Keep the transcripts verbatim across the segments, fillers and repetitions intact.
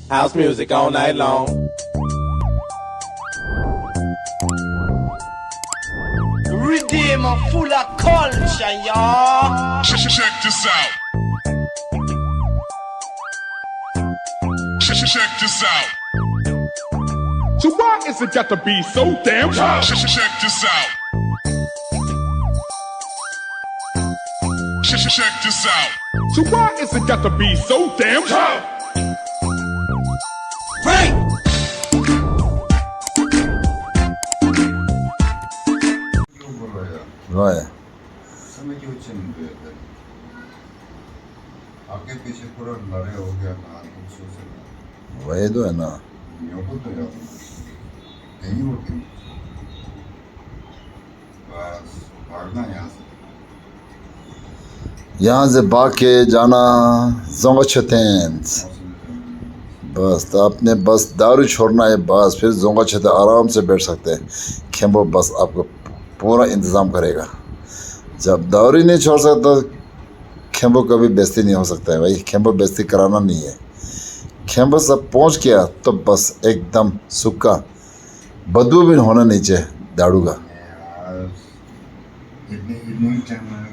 House music all night long. Redeem full of culture, y'all. Check this out. Check, check, check this out. So why is it got to be so damn tough? Check, check, check this out. Check, check, check this out. So why is it got to be so damn tough? Right. हाँ यार। समय क्यों चेंज हुआ है? आपके पीछे पूरा लड़ाई हो गया था, कुछ सोच रहे हैं। वही तो है ना। मेरे को तो याद नहीं। यहीं वो थे। बस, भागना यहाँ से। यहाँ से भाग के जाना जोंगा छतेंस। बस, तो आपने बस दारू छोड़ना है, बस, फिर जोंगा छते आराम से बैठ सकते हैं। खेम्बो बस आपको पूरा इंतज़ाम करेगा। जब दारू नहीं छोड़ सकता, खेम्बो कभी बेइज्जती नहीं हो सकता है भाई। खेम्बो बेइज्जती कराना नहीं है। खेम्बो सब पहुंच गया तो बस एकदम सूखा, बदबू भी होना नहीं चाहिए दारू का। यार, इतनी, इतनी टाइम में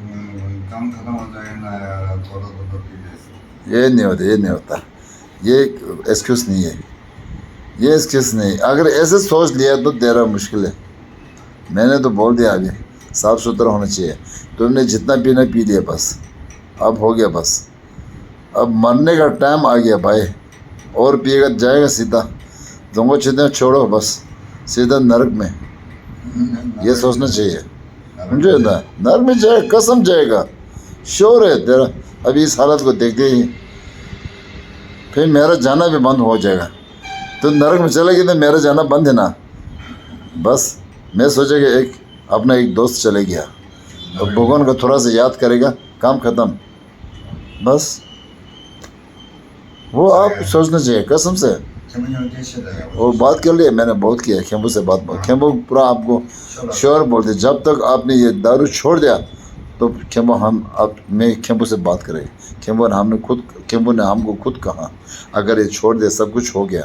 काम खत्म हो जाएगा ना यार, थोड़ा, थोड़ा पी ले। ये नहीं होता, ये नहीं होता, ये एक्सक्यूज नहीं है, ये एक्सक्यूज नहीं। अगर ऐसे सोच लिया तो तेरा मुश्किल है। मैंने तो बोल दिया अभी, साफ सुथरा होना चाहिए। तुमने जितना पीना पी लिया, बस, अब हो गया, बस। अब मरने का टाइम आ गया भाई, और पिएगा जाएगा सीधा। जोंगा छते छोड़ो बस, सीधा नरक में। ये सोचना चाहिए। समझे ना? नरक में जाएगा, कसम जाएगा। श्योर है तेरा। अभी इस हालत को देखते ही फिर मेरा जाना भी बंद हो जाएगा। तो नरक में चला गया तो मेरा जाना बंद है ना। बस, मैं सोचा कि एक, अपना एक दोस्त चले गया, तो भगवान को थोड़ा सा याद करेगा, काम खत्म। बस, वो आप सोचना चाहिए, कसम से। वो बात कर लिया मैंने, बहुत किया खेम्बू से बात, बात। खेम्बू पूरा आपको श्योर बोल दे, जब तक आपने ये दारू छोड़ दिया, तो खेम्बू हम, आप, मैं खेम्बू से बात करें। खेम्बू ने हमने खुद, खेम्बू ने हमको खुद कहा, अगर ये छोड़ दे, सब कुछ हो गया,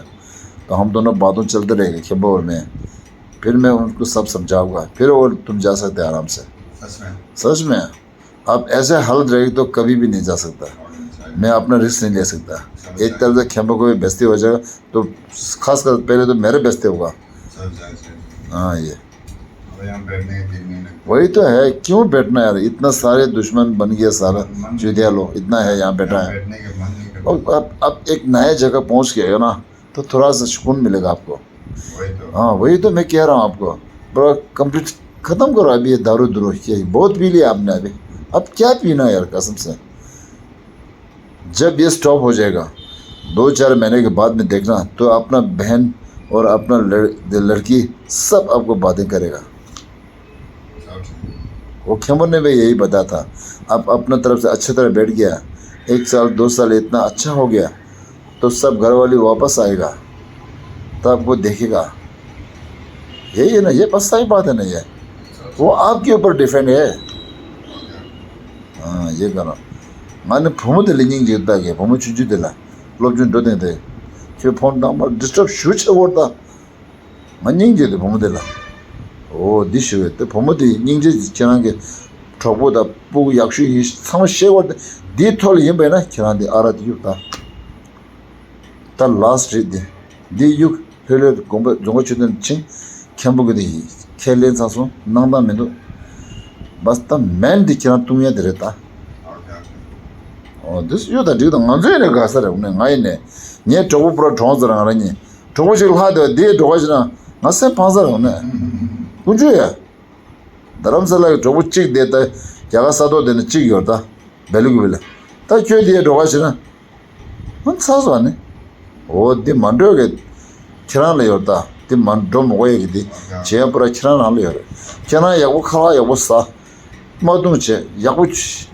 तो हम दोनों बातों चलते रहेंगे, खेम्बू और मैं। फिर मैं उनको सब समझाऊंगा, फिर और तुम जा सकते हैं आराम से। सच में? सच में। आप ऐसे हालत रहेगी तो कभी भी नहीं जा सकता। मैं अपना रिस्क नहीं ले सकता। एक तरफ से खेम्बू को भी बेइज्जती हो जाएगा, तो खासकर पहले तो मेरे बेइज्जती होगा। हाँ, ये। अब यहाँ बैठने के दिल नहीं लगता। वही तो है, क्यों बैठना यार, इतना सारे दुश्मन बन गया सारा। मन नहीं चुतिया लोग, इतना है यहाँ बैठा है। बैठने के मन नहीं करता। और अब, अब एक नया जगह पहुँच गए हो ना, तो थोड़ा सा सुकून मिलेगा आपको। वही तो। हाँ, वही तो मैं कह रहा हूँ आपको। पूरा कंप्लीट खत्म करो अभी ये दारू दुरू, ये बहुत पी लिया आपने अभी। अब क्या पीना यार, कसम से। जब ये स्टॉप हो जाएगा, दो चार महीने के बाद में देखना, तो अपना बहन और अपना लड़-, लड़की सब आपको बातें करेगा। वो खेमर ने भी यही बताया था। आप अपना तरफ से अच्छी तरह बैठ गया, एक साल, दो साल इतना अच्छा हो गया, तो सब घर वाले वापस आएगा, तो आपको देखेगा। यही है ना, ये बस सही बात है ना, ये वो आपके ऊपर डिपेंड है। हाँ, ये करो। माने भूमि तो लेनी जरूरत है, भूमि छुट्टी दिला, लोग जो दो दिन थे, फिर फोन डाउन, डिस्टर्ब शुरू से होता। ང་སྙིང་རྗེ་དེ་བུ་མོ་དེ་ལ། འོ་འདི་ཞུ་བས་དེ་བུ་མོ་དེ་སྙིང་རྗེ་ཁྱེད་རང་གི་གྲོགས་པོ་དང་སྤུ་གུ་ཡག་ཤོས་ཡིན་ཚང་མ་ཤེས་བར་དེ་འདིའི་ཐོག་ལ་ཡིན་པས་ན་ཁྱེད་རང་དེ་ཨ་ར་དེ་གཡུག་ད། ད་ལཱ་སི་ཊི་རེད་དེ། འདི་གཡུག་ལྷོད་ལྷོད་དགོན་པ་རྫོང་དཀར་ཆོས་སྡེ་ཕྱིན། མཁན་པོ་གི་དེ་ཡིན་ཁས་ལེན་ཚར་སོང་སྣང་དག་མི་འདུག། བས་ད་མེན་དེ་ཁྱེད་རང་བཏུང་ཡ་དེ་རེད་ད། འོ་འདི་གཡུག་ད་འགྲིག་ད། ང་ཚོ་ཡིན་ནས་དགའ་ས་རེད། ང་ཡིན་ནས་ངའི་གྲོགས་པོ་པུ་ར་གྲོངས་ཚར་ང་རང་ཉིད། གྲོགས་པོ་ཞིག་ལྷག་དེ་བ་དེའི་གྲོགས་པོ་ཞིག་ན་ང་སེམས་ཕངས་ས་རེད་ནས། ཀུན་སྤྱོད་ཡ། རྡ་རམ་ས་ལ་གི་གྲོགས་པོ་གཅིག་དེ་ད་རྒྱ་གར་ས་ཐོག་དེ་ན་གཅིག་ཡོད་ད། བེ་ལུག་བེ་ལ། ད་ཁྱོད་དེའི་གྲོགས་པོ་ཞིག་ན། ང་ཚ་སོ་ནི། འོ་དེ་མ་འགྲོ་གི། ཁྱེད་རང་ལ་ཡོད་ད། དེ་མ་འགྲོ་མ་དགོས་ཡ་གི་དེ་བྱས་པུ་ར་ཁྱེད་རང་རང་ལ་ཡོད་རེད། ཁྱེད་རང་ཡག་པོ་ཁ་ལག་ཡག་པོ་ཟ། མ་བཏུང་བྱས་ཡག་པོ་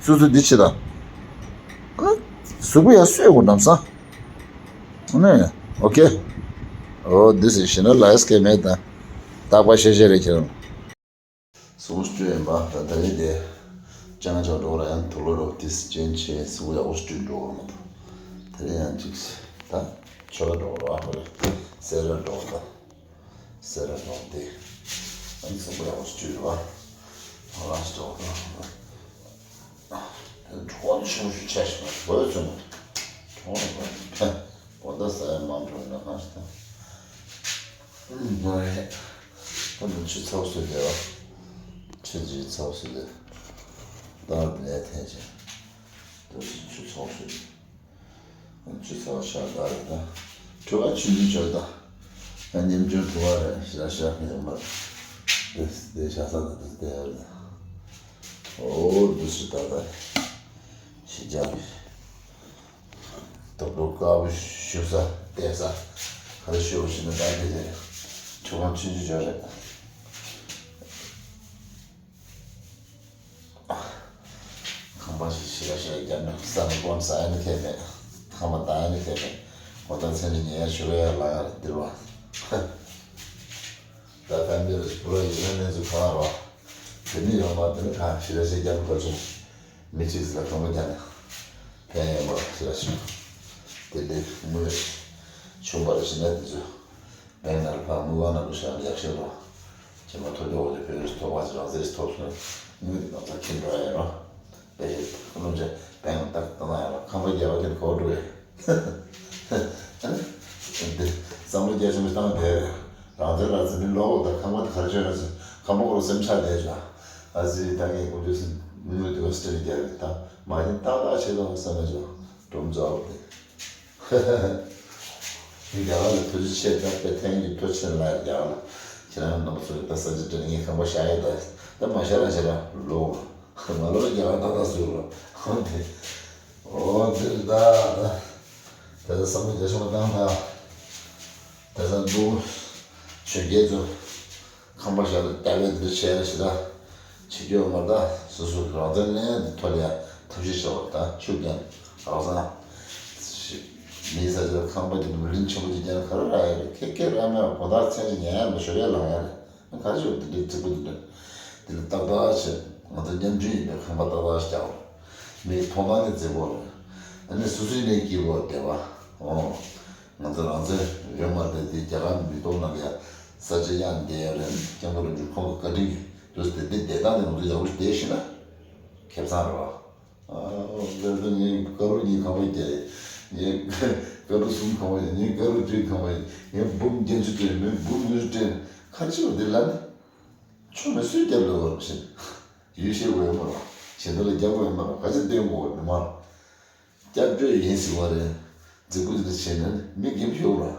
སུ་སུ་འདི་བྱེད་ད། གཟུགས་པོ་ཡག་སོས་དགོས་ནམ་སང་། ཨ་ནི། ཨོ་ཀེ། ཨོ་འདི་ཟེར་ཞེ་ན་ལ་ཡ་སྐད་མེད་ད། རྟག་པ་ཤེས་ཤེས་རེད་ཁྱེད་རང་། གཟུགས་པོ་སྐྱོ་ཡིན་པ་ད་ད་རེས་དེ། སྤྱང་ཆོག་འགྲོ་ར་ཡང་དུག་ལོག་རོགས་དེ་ཅན་ཆེ་གཟུགས་པོ་ཡག་པོ་སྐྱོ་འགྲོ་བ་མ་གཏོགས། ད་རེས་ཡང་ཅིག་ད། ཆོ་ག་འགྲོ་རོགས་ཨ་ཁོ་རེ། སེ་ར་འགྲོ་ད། སེ་ར་འགྲོ་དེ། ཨ་ནི་སུམ་པ་ཡག་པོ་ཞིག་བཅུག་རོགས་ཨ། ཧ་ལམ་ཞིག་འགྲོ་ད། གྲོགས་ཆུང་ཞིག་ཆ་ཞིག་མ་བོད་ཚོ་ནི། གྲོགས་ནི་བོད་ནི་ཕན། གོ་ད་ས་ཡ་མང་འགྲོ་ན་གང་ཞིག་ད། ཨུམ་བོད་རེད། ད་ནི་ཆུ་ཚོགས་སུ་བསྡད་བ། ཆུ་ཆུ་ཚོགས་སུ་བསྡད། ད་ལས་ཐན་ཆེ། ད་ཆུ་ཚོགས་སུ་བསྡད། ཆུ་ཚོད་ཤར་དགའ་རེད་ད། དྲི་བ་ཆུང་ཆུང་བྱོས་ད། ང་ཉམ་ཆུང་དྲི་བ་རེད་ཤ་ཤ་ཡོད་མ་རེད། དེ་དེ་ཤ་ས་ད་དེ་དེ་ཡོད་རེད། ཨོ་འདི་སུ་ད་ད། ཤི་རྒྱག་རེད། དོག་པོ་དཀར་པོ་བཞུགས་ས་བལྟས་ས། ག་རེ་ཞུ་བ་ཞིག་ན་ད་དེ་རེད། དྲི་བ་ཆུང་ཆུང་བྱོས་རེད། ཁང་པ་ཞིག་ཞིག་ལ་ཞིག་ལ་བརྒྱབ་ན་ས་ནི་སྐོམ་ཟ་ཡ་ནི་ཁེལ་མེད། ཁང་པ་བདག་ཡ་ནི་ཁེལ་མེད། ངོ་ཐང་ཚན་རིག་ཉེ་ཡ་ཞུ་ག་ཡ་ལ་ཡ་རེད་འདིར་བ། ད་ཕན་མི་རེ་བུ་ར་ཡིན་ན་གནས་ཚུལ་གང་ར་བ། དེ་ནི་ཡོང་མ་དེ་ནི་གང་ཞིག་ལ་ཞིག་བརྒྱབ་ན་གོ་ཆུང་། མི་གཅིག་ལ་གང་པ་བརྒྱབ་ན། ཕན་ཡོན་པ་ཞིག་ལ་ཞིག་དེ་འདྲའི་དངོས་བྱུང་བ་རེ་ཞིག་ན་དེ་ཚོ། བེང་ནང་ལ་ཕར་དངུལ་ཁང་ནང་དུ་བཞག་ནས་ཡག་ཤོས་རོགས། ཁྱེད་མ་ཐོབ་ཀྱི་འོག་ཏུ་བོད་རིགས་ཐོབ་པ་ཅིག་རང་བཙན་ཞིག་ཐོབ་སོང་། དངུལ་དེ་ང་ཚོ་ཁྱེར་འགྲོ་ཡ་ཡིན་རོགས། དཔེ་ཆ་བློ་འཇལ་བེང་ལ་ཏག་ཏག་གནང་ཡ་རོགས། ཁང་པ་རྒྱག་པ་ཁྱེད་གོ་འགྲོ་ཡ། འདི་བསམ་བློ་རྒྱ་ཆེན་པོ་བཏང་བསྡད་རེད། རང་བཙན་རང་བཙན་མི་ལོག་ལོག་དང་ཁང་པ་དེ་ག་རེ་བྱོས་ན་ཚོད་ཁང་པ་སྐོར་སེམས་ཆགས་བསྡད་བྱུང་། ཨ་ཙི་ད་ངས་དཀོན་མཆོག་སེམས་དངུལ་དེ་ག་སྤྲད་རྒྱག་རེད་ད། མ་ཡིན་ཏག་ཏག་བྱེད་དང་བསམ་ན་བྱུང་། སྒྲོམ་རྫོགས་པ་དེ། རྒྱ་གར་ལ་ཐུགས་རྗེ་ཆེ། ད་དཔེ་ཐེངས་ཀྱི་ཐུགས་ཆེ་ལ་རྒྱ་གར་ལ་ཁྱེད་རང་རྣམ་པ་ཚོ་ད་ས་ཆ་དེར་ངའི་ཁང་པ་བཞག་ཡོད་ད། ད་མ་བཞག་ན་བཞག་ན་ལོག་ང་ལོག་རྒྱ་གར་ཏག་ཏག་བཟོས་རོགས། འོ་དེ་འོ་དེ་རེད་ད། ད་ད་བསམ་བློ་རྒྱ་ཆུང་བ་བཏང་ད། ད་ད་འདུག་ཆོས་རྒྱལ་ཚོ། ཁང་པ་བཞག་ལ་རྒྱ་བལ་འདི་བྱས་ལ་ཞེ་དྲག་བྱེད་རྒྱུ་ཡོད་མ་རེད་ད། སོ་སོ་རང་བཙན་ལེན་ཡ་འདི་ཐོག་ལ་ཡ་ཐབས་ཤེས་བྱ་བ་ད་ཤུགས་རྒྱག་ནས་རང་བཙན་མིའི་ས་ཆ་ལ་ཁང་པ་འདི་འདི་བུ་ལིན་ཆེན་པོ་ཅིག་རྒྱག་ན་ག་རེ་རག་ཡ་རེད། ཁེ་ཁེ་རག་མེད་པ་གོ་ཐག་ཚད་ཅིག་ཉན་ཡ་མ་ཞོར་ཡ་ལངས་ཡ་རེད། ག་རེ་ཞིག་འདི་འདྲའི་རྫིག་པོ་འདི་འདྲ་འདི་ལ་ཏག་ཏག་བྱེད། ང་ཚོ་ཉམ་ཆུང་ཡིན་པའི་ཁང་པ་ཏག་ཏག་ཞིག་རྒྱག་དགོས། མིའི་མཐོང་སྟངས་ནི་མཛེས་པོ་རེད། ཨ་ནི་སོ་སོའི་ནས་སྐྱིད་པོ་བསྡད་པ། ཨོ། ང་ཚོ་རང་བཙན་ཡོད་མ་རེད་དེ་རྒྱ་གར་མི་ཐོག་ནང་ལ་ཡ་ས་ཆ་གཡར་བསྡད་ཡ་རེད། སྐྱབས་མགོན་རིན་པོ་ཆེ་ཁོང་གི་བཀའ་དྲིན་གྱིས་དུས་དེ་འདི་བསྡད་སྟངས་དེ་ང་ཚོ་ཡག་པོ་ཞིག་བསྡད་ཤེས་ན་ཁེ་བཟང་རེད་བ། ཨ་ལས་ད་ངས་དཀར་པོ་གཉིས་ཁང་པ་བརྒྱབ་ཡིན། ངས་དཀར་པོ་གསུམ་ཁང་པ་ཡིན། ངས་དཀར་པོ་བདུན་ཁང་པ་ཡིན། ངས་འབུམ་བརྒྱད་ཅུ་སྤྲད་ཡིན། མོས་འབུམ་ཉི་ཤུ་སྤྲད་ཡིན། ཁ་ཆེ་བ་འདི་ལ་ནི་ཆོ་མེད་སུས་རྒྱབ་ལ་བར་མི་ཤེས། ཡུལ་ཤེས་དགོས་ཡོད་མ་རེད། གཞན་དག་ལ་རྒྱབ་དགོས་ཡོད་མ་རེད། ག་ཚོད་བསྟེན་དགོས་ཡོད་མ་རེད། སྐྱབས་བཅོལ་ཡིན་ཟེར་བ་རེད། རྫིག་པོ་འདི་འདྲ་བྱས་ན་མི་རྒན་ཤོག་ར།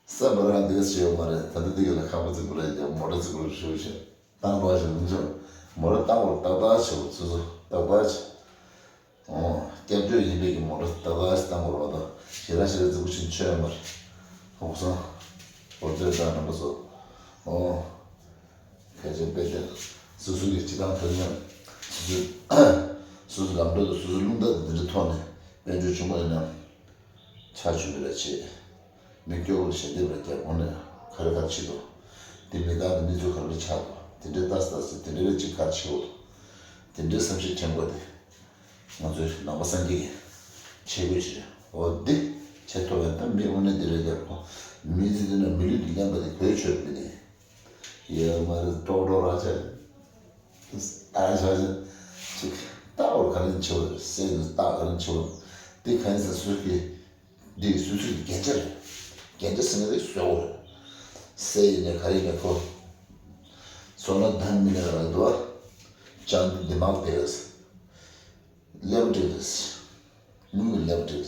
ས་བ་རང་འདི་ག་ཟེར་ཡོད་མ་རེད། ད་ལྟ་འདི་ག་ལ་ཁང་པ་རྫིག་པོ་རེད་ཀྱང་མོ་ཊ་རྫིག་པོ་རེད་ཞུ་ཞེས་བཏང་རོགས་ཞེས་མི་འཇོག་མོ་ཊ་བཏང་བར་ཏག་ཏག་བྱེད་པ་སོ་སོ་ཏག་ཏག་བྱེད། ཨོ། སྐྱབས་བཅོལ་ཡིན་པའི་གི་མོ་ཊ་ཏག་ཏག་ཞིག་བཏང་དགོས་རེད་པ། ད་ཞེ་དྲག་ཞེ་དྲག་རྫིག་པོ་ཞིག་མཆོད་ཡོད་མ་རེད། ཧོབ་སང་། ཧོབ་ཚོད་དང་རྣམ་པ་ཚོ། ཨོ། ཕལ་ཆེར་དཔེ་དེར་སོ་སོ་གི་སྤྱི་བཏང་ཐོས་ཉམས། སོ་སོའི་སོ་སོའི་ལམ་འགྲོ་དང་སོ་སོའི་རླུང་རྟ་དང་འདི་འདྲའི་ཐོག་ནས་དཔལ་འབྱོར་བྱུང་བ་ཡིན་ན། ཕྱག་མཆོད་པ་རེ་བྱེད། མི་སྐྱོ་བོར་ཞལ་འདེབས་རེ་རྒྱག་དགོས་ནས་ག་རེ་ག་རེ་བྱེད་དོ། འདི་མི་དག་གི་གནས་ཚུལ་ག་རེ་ཆགས་དོ། དེ་འདྲའི་ལྟ་ས་ལྟ་ས་དེ་འདྲའི་རེ་གཅིག་ག་རེ་བྱེད་དགོས་དོ། དེ་འདྲའི་བསམ་ཤེས་དྲན་དགོས་ཏེ། ང་ཚོའི་ནང་པ་སངས་རྒྱས་ཀྱི་ཆས་གོས་ཅིག་རེད། འོ་འདི་བྱེད་ཐུབ་པ་ཡིན་ན་མི་དངོས་གནས་འདི་རེད་ལབ་གོ། མི་ཚེ་འདི་ན་མི་ལུས་འདི་ལེན་པ་དེ་གོས་ཆོད་པ་མི་ནི། ཡོད་མ་རེད། ཀྲོག་ཀྲོག་ར་ཆ་རེད། ཨ་ཆ་ཆ་ཅིག་རྟག་པར་ག་རེ་འཆི་བ་རེད། སྲས་ཀྱི་རྟགས་ག་རེ་འཆི་བ་རེད། འདི་ག་ཡིན་ཟེར་སུ་གི་འདི་སུ་སུ་གི་རྒྱན་ཆ་རེད། རྒྱན་ཆ་ཟེར་ན་འདི་བཟོ་བོ་རེད། སྲས་ཡིན་ནས་ག་རེ་ཡིན་ནས་ཁོ་བཟོ་ན་དང་མི་ནས་རང་འདུག་ཨ། ཅང་འདི་འདི་མག་དེ་རེད། ཀླད་པ་འདྲ་རེད། དངུལ་གྱི་ཀླད་པ་འདྲ་རེད།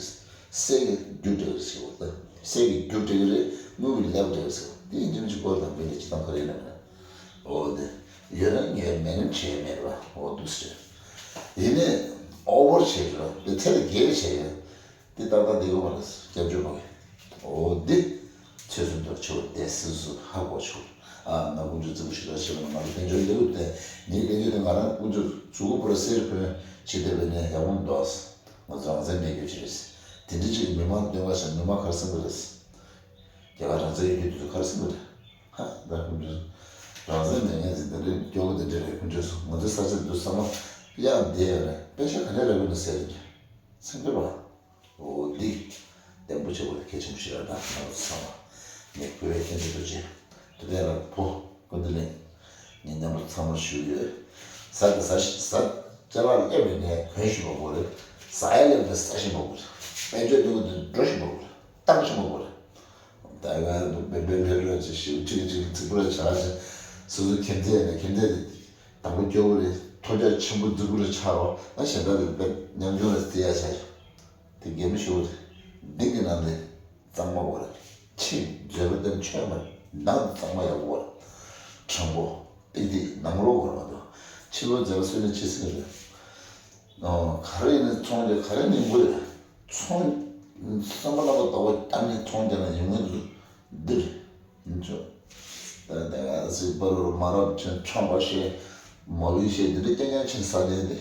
གསེར་གྱི་རྒྱུ་འདྲ་རེད་ཟེར་བ་དང་། གསེར་གྱི་རྒྱུ་འདྲ་གི་རེད། དངུལ་གྱི་ཀླད་པ་འདྲ་རེད་ཟེར་བ། དེ་ཡིན་གཅིག་མིན་གཅིག་སྐོར་དང་མི་ལ་ཅི་དང་ག་རེ་ཡིན་ན་མེད། འོ་དེ། ཡོད་ན་ངས་མེད་ན་བྱས་མེད་པ། འོ་འདུག་ཟེར། ཡིན་ནའི་ཨོ་བར་བྱས་ཀྱི་རེད། དེ་ཚད་ལས་བརྒལ་བྱས་ཀྱི་རེད། དེ་ཏག་ཏག་བསྡད་ཡོད་མ་རེད། སྐྱབས་བཅོལ་བ་གི། འོ་འདི། ཚོད་བསྲུང་དང་ཆེ་བ་དེ་སྲིད་སུ་ཧ་གོ་ཆོག་ཨ་ན་དཀོན་མཆོག་རྫིག་པོ་ཞིག་ལ་ཆེ་བ་ན་ང་ཚོ་དཔལ་འབྱོར་ལེགས་ཏེ་ངའི་དཔལ་འབྱོར་དེ་ང་རང་དཀོན་མཆོག་གཟུགས་པོ་པུ་ར་སེར་ཕོན་ཆེ་དེ་བས་ནས་ཡག་པོ་མི་འདུག་ང་ཚོ་རང་བཙན་མེད་རྒྱུ་ཅི་རེད། དེ་འདྲ་ཅིག་མི་མང་སྟོན་ཁ་བྱས་མི་མང་ག་རེ་བསམ་གི་རེད། རྒྱ་གར་རང་བཙན་ཡོད་རྒྱུ་དེ་ཚོ་ག་རེ་བསམ་གི་རེད། ཧ་ད་དཀོན་མཆོག་རང་བཙན་མེད་མཁན་ཟེར་དེ་འདྲའི་སྐྱོ་བོ་དེ་འདྲ་རེད། དཀོན་མཆོག་གསུམ་ང་ཚོའི་ས་ཆ་འདི་ཚང་མ་གཡར་བསྡད་ཡོད་རེད། པེ་ཤ་ག་ནས་རག་གི་ན་ཟེར་རེད། སེམས་ཁྲལ་བ། འོ་འདི། བདེན་ ཞེས་པ་ལ་གལ་ཆེན་པོ་ཞིག་རེད། ད་ང་ཚོ་ཚང་མ་ངས་བོད་པའི་སྐད་འབོད་རྡོ་རྗེ་དུ་ལྡན་ལ་ཕོ་ཀུན་བདེ་གླིང་ངས་མཉམ་པོ་ཚང་མར་ཞུ་གི་ཡོད། ཟ་དང་ཟ་ཤི་ཟ་ཅ་ལག་སླེབས་ནས་གོན་བཞིན་པ་དགོས་རེད། ཟ་ཡ་སླེབས་ནས་ཟ་བཞིན་པ་དགོས་རེད། དཔལ་འབྱོར་འདུག་འདུག་འགྲོ་བཞིན་པ་དགོས་རེད། བཏང་བཞིན་པ་དགོས་རེད། ད་ང་བེ་བེ་བེ་རོ་ཅིག་ཤིག་ཅིག་ཅིག་རྫིག་པོ་རེ་ཆགས་ཤིང་། སོ་སོའི་ཁྱིམ་མཚེས་ནས་ཁྱིམ་མཚེས་དེ་དང་པོ་སྐྱོ་བོ་རེད། ཐོབ་རྒྱ་ཆེན་པོ་རྫིག་པོ་རེ་ཆགས་རོགས། ད་གཞན་དག་དེ་དཔེ་ཉམ་ཆུང་རེ་བརྩི་ཡ་ཆགས་ཤིང་། དེ་གད་མོ་ཤོར་བ་རེད། སྡིག་གི་ནང་དེ་གཙང་མ་བོར། ཕྱི་མཛེས་པ་དེ་མཆོད་མ་ནང་གཙང་མ་ཡག་པོ་བོར། དྲང་པོ་ཏིག་ཏིག་ནང་ལོག་བོར་མ་གཏོགས། ཕྱི་ལོགས་མཛེས་པ་སུས་ནས་ཕྱི་སྲིད་རེད། ཨོ་ག་རེ་ཡིན་ན་ཚོང་རྒྱག་ག་རེ་ནས་དགོས་རེད། ཚོང་བསམ་པ་རྣམ་པ་དག་པ་བཏང་ནས་ཚོང་རྒྱག་ན་ཡོང་ངེས་འདུག་འདིར་ཡིན་ཆོག་ད་ད་ག་སྲིད་པ་རུ་མ་རབས་ཆེན་ཆོམ་པ་ཤེས་མོ་བི་ཤེས་འདི་འདྲ་རྐྱང་རྐྱང་ཆེན་ས་ལས་འདི།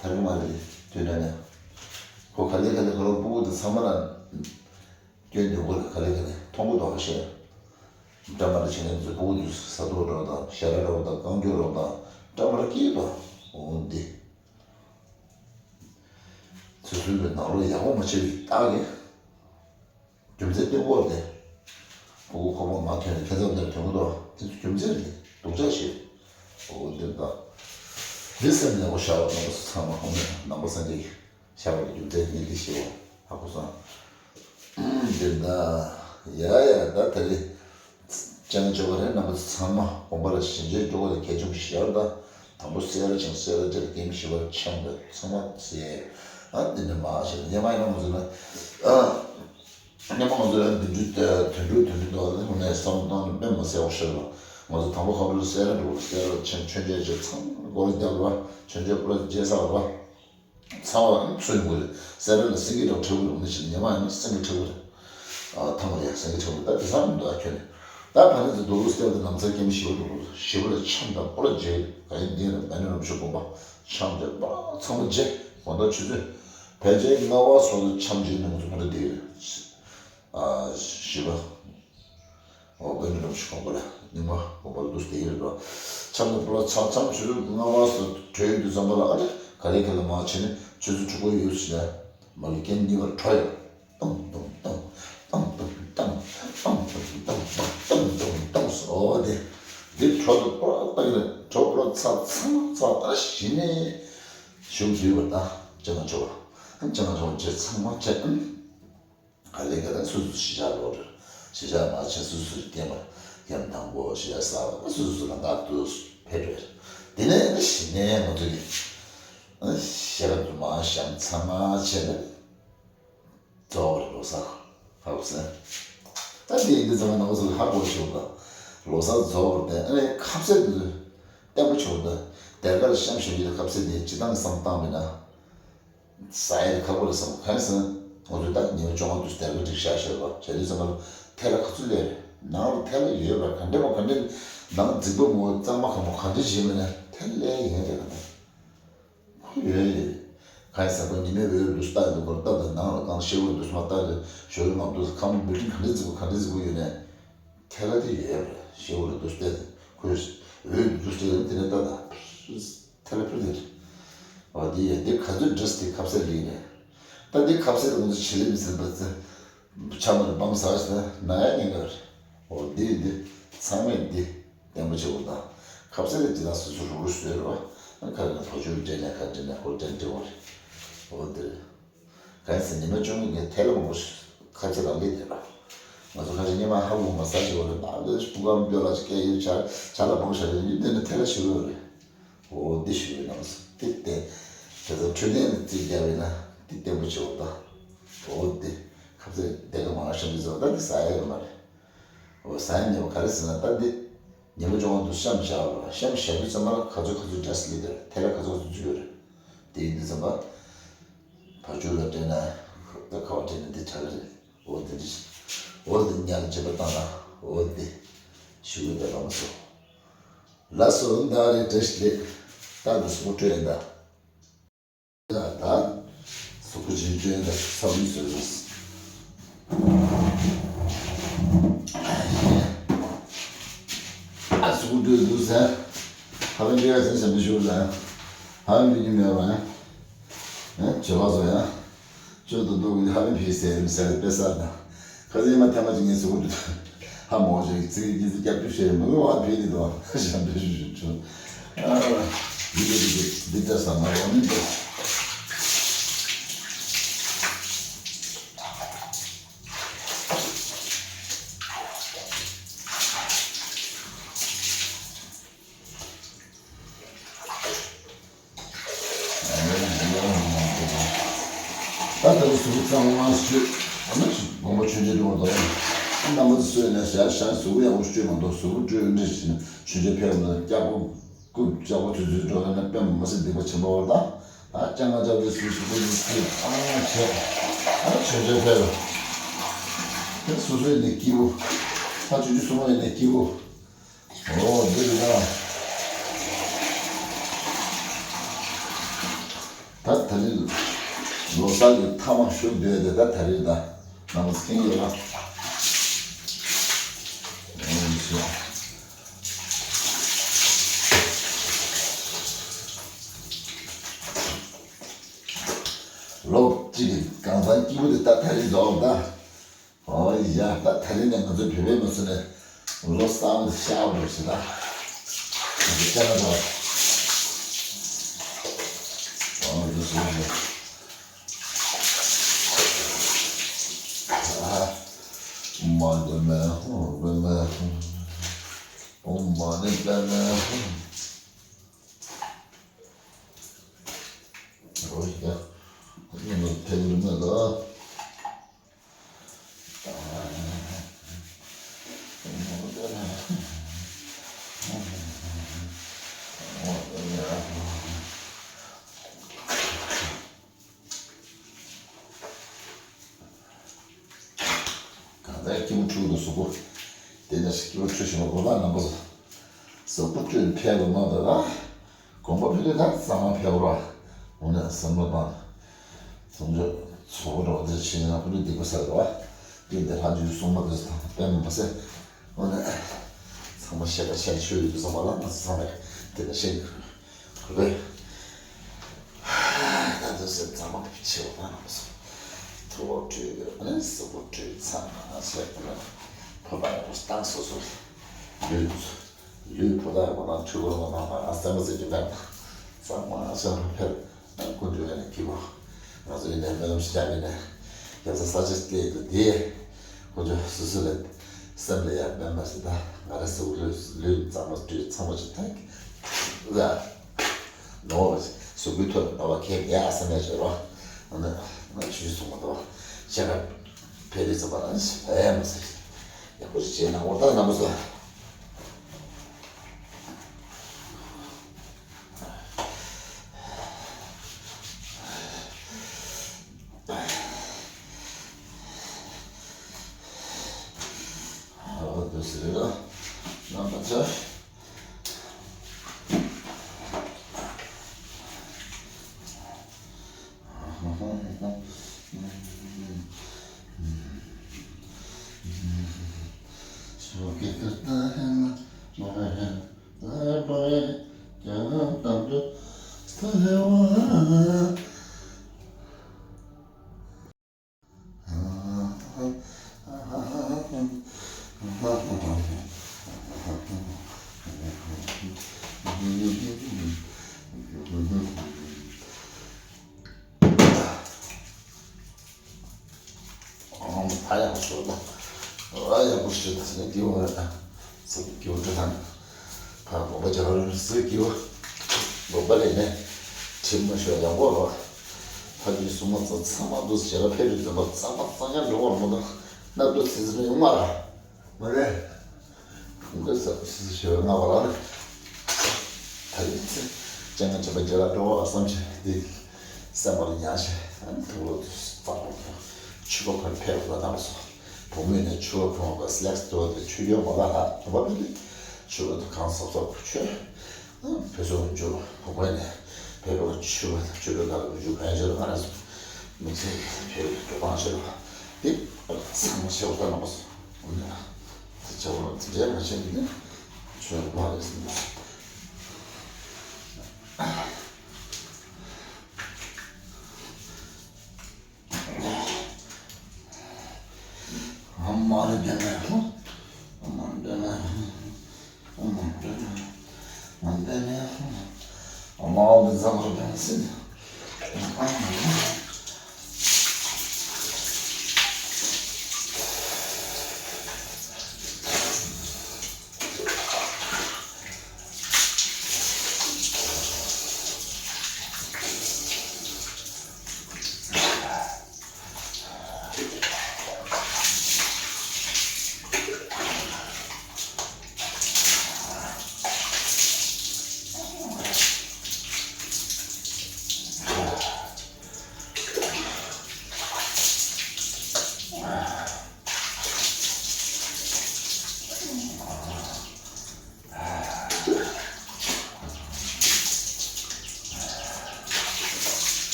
ཐར་གི་མ་རེད། དུས་ནས་ནས། ཁོ་ག་ལེ་ག་ལེ་ཁོ་རང་སྤུ་གུ་དེ་ཚང་མ་ལ་སྐྱོན་འདོན་གོ་རེད། ག་ལེ་ག་ལེ་མཐོང་གོ་དོགས་ཤེས། འདྲ་མ་རེད་བྱེད་མཁན་ཚོས་སྤུ་གུ་དེ་ས་རྡོ་འགྲོ་དང་ཞལ་ར་འགྲོ་དང་རྐང་རྒྱུ་རོགས་དང་འདྲ་མ་རེད་སྐྱིད་དང་འོང་འདི། ཚོད་ཚོད་པའི་ནང་ལོགས་ཡག་པོ་མ་བྱས་པའི་རྟགས་ཀྱི། རྒྱུ་མཚན་སྟོན་གོ་རེད། སྤུ་གུ་ཁོག་པ་མ་ཐོན་ནས་ཁ་ཚ་འདིར་ཐོན་གོ་དོགས་དེ་ཚོ་རྒྱུ་མཚན་རེད། སྡུག་ཅག་ཞིག་རེད། འོ་འདིར་དང་། འདི་སེམས་ནས་འོ་ཤ་བ་རྣམ་པ་ཚོ་ཚང་མ་ཧོ་མེད་ནང་པ་སངས་རྒྱས་ཀྱི། བཞག་པ་ལ་རྒྱུ་མཚན་ངས་འདི་ཞེས་པ་ཧ་གོ་སོང་། འདི་ལྟ། ཡ་ཡ་ད་ད་རེས་ཅང་ཅོ་བ་རེད། རྣམ་པ་ཚང་མ་དགོན་པ་ལ་ཞལ་མཇལ་འགྲོ་བ་ལ་གལ་ཆེན་པོ་ཞེ་པོ་དང་དང་པོ་སེ་ར་ཆེན་སེ་ར་ཅེར་ཀེམ་ཞེ་པོ་ཆང་དང་ཚང་མ་ཟས། ཨ་འདི་ནས་མ་ཞེས་ཉེ་མ་ཡིན་ན་ང་ཚོ་ན་ཨ་ཉེ་མ་ང་ཚོ་ཡང་དུད་འགྲོ་དུད་འགྲོ་དུད་འགྲོ་འདུག་ཨ། དེ་ནས་བསམ་བློ་བཏང་ནས་དཔེ་མ་སེ་བ་ཤོར་ལ་ང་ཚོ་དང་པོ་ཁ་པར་སེ་ར་འགྲོ་བ་སེ་ར་ཆེན་མཆོད་མཇལ་བྱས་ཚང་སྒོ་ལ་རྒྱབ་ལ་མཆོད་མཇལ་པུ་ར་རྗེས་ས་བ། ཚ་བ་ཚོ་ཡོང་གི་རེད། སེ་ར་ལ་སེང་གེ་འདྲ་བོ་འཁྲབ་གི་རེད། འོ་ན་ཞིག་ཉི་མ་ཡིན་ན་སེང་གེ་འཁྲབ་གི་རེད། ཨ་ཐང་རེད་སེང་གེ་འཁྲབ་གི་རེད། ད་དེ་ས་མི་འདུག་ཨ་ཁྱོད་ནི། ད་ཕ་ནི་ཚོ་རྡོ་རུ་སྟེར་དང་ནམ་ཚ་སྐྱེམས་ཞི་བ་རྡོ་རུ་ཞི་བ་ལ་ཆམ་དང་པོ་ལ་རྗེ་ག་ཡིན་འདི་ན་བན་རམ་ཤོ་དགོན་པ་ཆམ་རྗེ་པ་ཚང་མ་རྗེ་དགོང་དག་ཆུ་ཚོད་ཕལ་ཆེར་ལྔ་བ་སོགས་སུ་ཆམ་རྗེ་ནང་ཚོ་མ་འདྲ་འདི་རེད། ཨ་ཞི་བ། འོ་དཔོན་རིན་པོ་ཆེ་ཁོང་པོ་ལ་རྙིང་མ་དགོན་པ་ལ་འདུག་སྟེ་ཡིན་རེད་པ། ཆམ་དང་པོ་ལ་ཚ་མཚམས་ཆུ་ཚོད་ལྔ་པ་སོགས་གྲོལ་ཡོང་དུས་ཙམ་པ་ལ་ཨ་ད་ག་ལེ་ག་ལེ་མ་བྱས་ནས་ཆུ་ཚོད་དྲུག་པ་ཡོལ་ཟིན་ན་མ་གི་རྐྱེན་གཉིས་པར་བྲོ་ཡོང་། ཏང་ཏང་ཏང་། ཏང་ཏང་ཏང་། ཏང་ཏང་ཏང་། ཏང་ཏང་ཏང་། ཨོ་དེ། དེ་བྲོ་དང་པོ་ལ་ཏང་ཡིན་ན་བྲོ་པོ་ལ་ཚ་ཚ་ཚ་ཨ་གཞི་ནས་ཞུགས་དུས་པ་ད་ཅང་ཆོག་པ། ཅང་ཆོག་པ་བྱས་ཚང་མ་བྱས། ག་ལེ་ག་ལེ་སོ་སོ་གཞིས་ཆགས་ལོག་རེད། གཞིས་ཆགས་མ་ཆེན་སོ་སོ་སྐྱེས་པ་ཡང་དང་པོ་གཞིས་ཆགས་གསར་པ་སོ་སོ་ལ་ང་དུ་ཕེབས་རེད། དེ་ནས་གཞི་ནས་ང་ཚོ་གི་ཞེ་དྲག་ཏུ་མ་བཤམས་ཚང་མ་བྱས་ནས་རྫོགས་རེད་ལོ་གསར། ཧ་གོ་སོང་། ད་དེ་ཡིན་དུས་ཚང་མ་ནང་སོ་ཧ་གོ་ཆོག་ད། ལོ་གསར་རྫོགས་རེད་དེ་ཨ་ནི་ཁ་ཟས་དེ་ཚོ་བརྟན་པོ་ཆོག་ད། སྡེར་ཁ་ལ་བཤམས་བཞག་རྒྱུ་དེ་ཁ་ཟས་དེ་སྤྱི་བཏང་བསམ་བཏང་མིན་ན། ཟ་ཡ་ཁག་པོ་རེད་བསམ། གང་ཡིན་ཟེར་ན་ང་ཚོས་ད་ཉི་མ་བཅོ་ལྔ་དུས་སྡེར་ཁ་སྒྲིག་བཞག་ཤེས་པ་བྱ་དུས་ཙམ་པ་ལ་ཐལ་ལ་ག་ཚོད་སླེབས་རེད། ནང་ལ་ཐལ་ལ་ཡོད་པ་ག་འདྲ་མ་ག་འདྲ་ནང་རྫིག་པ་མོ་གཙང་མ་གང་མོ་ག་འདྲ་བྱེད་མིན་ན་ཐལ་ལ་ཡོད་རེད་ག་ད། ཁོ་ཡོད་ཡོད། གང་ཡིན་ཟེར་ན་ཉི་མའི་འོད་འདུག་སྟངས་འདུག་གོ་ལྟ་དང་ནང་ལ་གང་ཤེས་འོད་འདུག་མ་ལྟ་དང་ཞོ་ཡོད་མ་འདུག་ཁ་མོ་བིལ་ཌིང་ག་འདྲ་རྫིག་པོ་ག་འདྲ་རྫིག་པོ་ཡོད་ནས་ཐལ་ལ་དེ་ཡོད་རེད། ཤེས་འོད་འདུག་སྟེ་ཁོས་འོད་འདུག་སྟེ་དེ་ནས་ལྟ་དང་། ཐལ་ཕུར་དེ་རེད། འོ་དེ་ཡིན། དེ་ག་ཚོད་འདྲེས་དེ་ཁ་ཟས་ལེན་ནས། ད་དེ་ཁ་ཟས་ང་ཚོ་ཆེད་ལས་མི་ཟིན་པ་ཚེ། ཆ་མ་རེད་བམ་ཟ་ཞིག་ན་ན་ཡ་ཉེན་ཁ་རེད། འོ་དེ་ཡིན་དེ་ཚང་མས་དེ་བརྟན་པོ་བྱེད་དགོས་དང་། ཁ་ཟས་དེ་ཇི་ལྟར་སོ་སོ་རུ་རུ་བཟོས་རོགས། ཁ་རེ་ན་བ་ཕྱུགས་འདྲེན་ནས་ཁ་འདྲེན་ནས་ཧོལ་འདྲེན་འདྲེན་བ་རེད། འོ་དེ་རེད། གང་ཡིན་ཟེར་ཉི་མ་བཅོ་ལྔ་གི་ཐལ་ལ་མང་པོ་ཁ་ཆེ་ལ་ལས་དེ་ར། ང་ཚོ་ཁ་ཆེ་སྙེ་མ་ཧ་གོ་མ་ས་ཞིག་བ་རེད། ད་ལས་སྤུ་གམ་ཡོད་ལ་ཅིག་སྐད་ཡོད་ཆ་ཆ་ལ་མང་ཤ་རེད། ཡུལ་དེ་ནི་ཐལ་ལ་ཞིག་ཡོད་རེད། འོ་འདི་ཞིག་ཡོད་ནམ་སོ་དེ་བསྟན། དེ་ཚོ་འཕྲོད་བསྟེན་དུ་རྩིས་རྒྱག་བས་ན་དེ་བརྟན་པོ་ཆེ་བ་དང་། འོ་འདི་ཁ་ཚེ་དེ་ག་མང་ཤ་མི་ཚོ་ད་འདི་ཟ་ཡ་ཡོད་མ་རེད། འོ་ཟ་ཡ་ཉེ་བ་ག་རེ་ཟེར་ན་ད་འདི། ཉི་མ་བཅོ་ལྔ་དུ་གཤམ་བཞག་པ་གཤམ་བཞག་དུས་ཙམ་པ་ལ་ག་ཚོད་ག་ཚོད་འདྲ་སི་ལི་དེར་ཐལ་ལ་ག་ཚོད་ག་ཚོད་འཛུལ་ཡོད་རེད། དེ་ཡིན་དུས་ཙམ་པ། བ་ཕྱུགས་ལ་སྤྲད་ན། ད་ཁ་བ་སྤྲད་ན་འདི་དྲག་གི་རེད། འོ་འདི་འདི། འོ་འདི་ཉག་བྱེད་པ་བཏང་ན། འོ་འདི། ཞུ་གི་འདི་ལ་མ་སོ། ལ་སོ་འདའ་རེ་བྲེ་ཤི་ལེ། ད་འདི་སུ་སྤྲོད་ཡིན་ད། ད་ད། སུ་ཁུ་ཇིན་ཅོན་ད་ས་བུན་སོ་ཡོད། ཨ་སུ་ཁུ་འདུག་འདུག་ཟེར། ཧ་ལམ་འདི་ཡ་ཟེར་ཞབས་འདི་ཞུ་ལ། ཧ་ལམ་འདི་ཉིད་མེད་པ། ཨ་བྱེད་པ་བཟོ་ཡ། ཆོས་དང་རྡོ་གི་ཧ་མི་ཕི་ཟེར་མི་ཟེར་དཔེ་གསར་དང་། ཁ་སང་མ་ཐེངས་མ་ཅིག་ངས་ཟུག་གུ་ཧ་མོ་ཞིག་ཙི་ཙི་སྐྱབས་བཅོལ་བྱས་མི་ལོ་ཧ་ཕི་དེ་དོ་ཞབས་འདྲེན་ཞུ་ཞུ་ཆོ། ཨ་འདི་འདི་འདི་འདི་འདི་ལྟར་བསམ་ན་རོ་མི་འདུག་ད་ལྟ་བུ་གཟུགས་པོ་གཙང་མ་བཅོས། ཨ་ནི་དགོངས་པ་ཆོས་རྗེ་འགྲོ་བར་དོ། རྣམ་པ་ཚོ་སོས་ནས་ཞག་ཞག་གཟུགས་པོ་ཡག་པོ་བཅོས་མ་གཏོགས་གཟུགས་པོ་བཅོས་འདྲི་བྱས་ནས་ཆོས་རྗེ་ཕེབས་ན་སྐྱག་པ་རྐུབ་སྐྱག་པ་དུས་ཚོད་འགྲོ་ན་དཔེ་མ་སྲིད་སྡིག་པ་ཆེན་པོ་བར་ད། ད་སྤྱང་ང་སྐྱག་པའི་གཟུགས་གཟུགས་པོ་ཡིན་ཚུལ་ཨ་བྱས། ཨ་ཆོས་རྗེ་ཕེབས་རོ། དེ་སོ་སོའི་ནས་སྐྱིད་པོ། ད་ཆོས་རྗེ་སྲུང་མ་ཡིན་ནས་སྐྱིད་པོ། ཨོ་འདི་རེད་ད། ད་ད་རིང་ལོ་གསར་གྱི་ཐ་མག་ཞུགས་བསྡད་དེ་ད་ད་རིང་ད་ནང་མཁན་ཡོད་ལ། ཨོ་ཞེས། ལོ་གཅིག་གི་གང་ཟག་སྐྱིད་པོ་དེ་ད་ད་རིང་རྫོགས་ད། ཨོ་ཡ། ད་ད་རིང་ནས་ང་ཚོའི་བོད་པའི་མི་ཚོ་ནས་ལོ་གསར་པ་ཤར་བ་རེད་ཟེར་ད། ང་ཚོ་སྐད་ཆ་འདྲ་བ། ཨོ་འདི་སུ་རེད། ཨ། མ་འདི་མེ་ཧོ་བེ་མེ་ཧོ། ཨོ་མ་ནི་བེ་མེ་ཧོ། ཨོ་ཡ། ཨ་ནི་ང་ཚོ་ཐེ་ལི་མེ་ལ། གང་ལྟར་སྐྱིད་པོ་འཁྲུག་འདུག་གཟུགས་པོ། དེ་ནས་སྐྱིད་པོ་འཁྲུག་བཞིན་པ་གོ་ལ་རྣམ་པ་ཚོ། གཟུགས་པོ་བཅོས་ཕེབས་པ་མ་གཏོགས་ལ། དགོངས་པ་ཕེབས་དུས་ད་གཙང་མ་ཕེབས་རོགས། འོ་ན་བསམ་བློ་བཏང་། ཚོང་ཆོས་ཚོགས་པ་འགྲོ་བ་དེ་ཕྱིན་ན་ཁོ་ཚོས་སྡིག་པ་བསགས་རོགས། དེ་འདི་ལྷ་རྗེའི་སྲུང་མ་དེ་ཚོ་དང་དཔེ་མ་སྲིད། འོ་ན། ཚང་མ་ཤེས་པ་ཤེས་ཆོས་ཡོད་དུས་ཚང་མ་ལ་ང་ཚོ་ཚང་མས་དེ་འདྲ་ཤེས་དགོས། ད་དུང་སེམས་གཙང་མ་ཆེ་བ་གནང་སོང་། ཐུགས་ཁྲོས་ནས་གཟུགས་པོ་ཁྲོས་ཚང་མ་བྱས་ནས་ཕོ་བྲང་ཡག་པོ་བཏང་སོ་སོ། ལུས་ལུས་ཕོ་བྲང་ཡག་པོ་གནང་ཆུ་བུར་མ་གནང་ན་སེམས་པ་ཟེར་གྱི་མེད་པ་གཙང་མ་བྱས་ནས་ཕེབས། ཀུན་འདུས་ཡང་ནས་སྐྱིད་པོ། ང་ཚོ་ཡིན་ནའི་སྨོན་ལམ་ཞིག་རྒྱག་གི་ནས་རྒྱབ་ས་ས་ཆ་སྐྱེས་འདུག་དེ། ཁོ་ཚོ་སོ་སོ་ལ་སེམས་ལ་ཡང་དཔེ་མ་སྲིད་ད་ང་ར་སེ་བོ་ལུས་ལུས་གཙང་མ་སྤྲུལ་ཚང་མ་ཞིག་ཐག་ལ། ནོ། གཟུགས་པོའི་ཐོག་ནོ་བ་ཁེབས་ཡ་ས་ནས་བྱོས་རོགས། ཨ་ནི་ང་ཆུ་ཆུ་སོང་མ་གཏོགས་ཤ་ཁ་ཕེ་རི་ཚོ་པ་ན་ཕེ་མ་ཟེར། ཡག་པོ་ཞིག་བྱས་ན་འོ་ད་ན་མོ་ཟེར། ཨ་དེ་ཟེར་ལ་རྣམ་པ་ཚོ། ཨང་། ད་ཡག་པོ་ཤོད་དང་། ཨ་ཡག་པོ་ཤོད་དང་ཟེར་ནས་སྐྱིད་པོ་རེད་དང་། ཚོགས་སྐྱིད་པོ་འདྲ་དང་། ཕར་དགོངས་པ་རྒྱ་གར་རིང་ཟེར་སྐྱིད་པོ། དགོངས་པ་རེད་ནས། དྲི་མ་ཤོད་ཡག་པོ་རོ། ཕ་གི་སུ་མ་ཚོ་ཚང་མ་འདུག་ཟེར་ར་ཕེབས་རིགས་འཛོམས་པ་གཙང་མ་གཙང་རྐྱང་འགྲོ་བར་མོ་དང་། སྣ་ཏོ་ཚིག་ཚིག་ཡོང་མ་ར། མ་རེད། ཁོང་གི་ས་སི་སི་ཞེས་པའི་སྔ་བ་ལ་ནི། ད་རེས་ཚེ་སྤྱན་སྔ་བྱོན་པ་རྒྱ་ལ་འགྲོ་བ་བསམ་ཞིང་འདི་སེམས་པར་ཉར་ཞིང་ཐུགས་ལ་བརྩམས་པ་མཆོད་པ་ཁོར་ཕེབས་པ་གནང་སོ། བུ་མོས་ནས་མཆོད་པ་ཕུལ་བ་སི་ལེགས་ཏོ་དེ་མཆོད་ཡོད་མ་ལ་ལ་བུ་མོ་ཕེབས་ཏེ་མཆོད་པ་དུ་གང་སོབ་སོབ་མཆོད། བུ་སོ་མཆོད་བུ་མོ་ནས་ཕེབས་པ་མཆོད་པ་མཆོད་པའི་ཁ་ལ་མཆོད་གང་ཞོར་ང་རང་སོ་མི་ཚེ་ཕེབས་པའི་འགྲོ་སྟངས་ཤེས་པ་དེ་ཚང་མ་ཤེས་པ་གནང་སོ། འོ་ན། དེ་ཆེ་བོ་དེ་འདྲའི་མ་བྱས་ནས་ཆོས་མ་རེད་ཟེར་འདུག། མ་རེ་བདེ་མེད་ཧོ། མ་བདེ་མེད་ཧོ། མ་བདེ་མེད་ཧོ། མ་བདེ་མེད་ཧོ། མ་བདེ་མེད་ཧོ།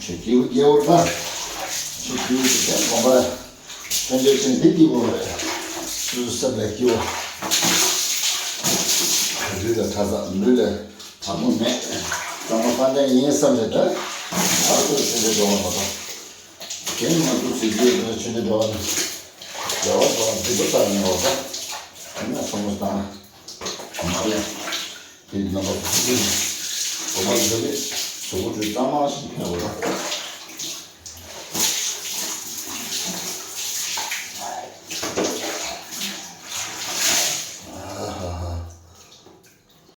ཆུ་སྐྱེས་བུ་སྐྱེ་བོ་དང་། ཆུ་སྐྱེས་བུ་དེ་དགོན་པ་ལ་སྤྱན་འདྲེན་ཆེན་འདི་སྐྱེས་བུ་རེད། སུ་སུ་སེམས་ལ་སྐྱེ་བོ། ལུས་ལ་གྲྭ་ས་ལུས་ལ་གྲྭ་མོ་མེད། གཙང་མ་དཔལ་ལྡན་ཡིན་བསམ་ཞེས་ད། ཨ་ཁུ་ཆུ་འདྲེན་འགྲོ་བ་མ་གཏོགས། དེ་མ་གཏོགས་ཟེར་རྒྱུ་ཡོད་ན་ཆུ་འདྲེན་འགྲོ་བ་ནི། རྒྱལ་བ་དང་སྡིག་པ་ལྟར་ཡིན་བ་ད། དེ་ན་སོང་བ་དང་། མ་རེད། དེ་རྣམ་པ་ཚོ་ཚོ་ཚོ་ནི། འོ་མ་འདི་ནི་ཟོག་པོ་ཚོའི་གཙང་མ་ཞིག་ཕན་བ་དང་།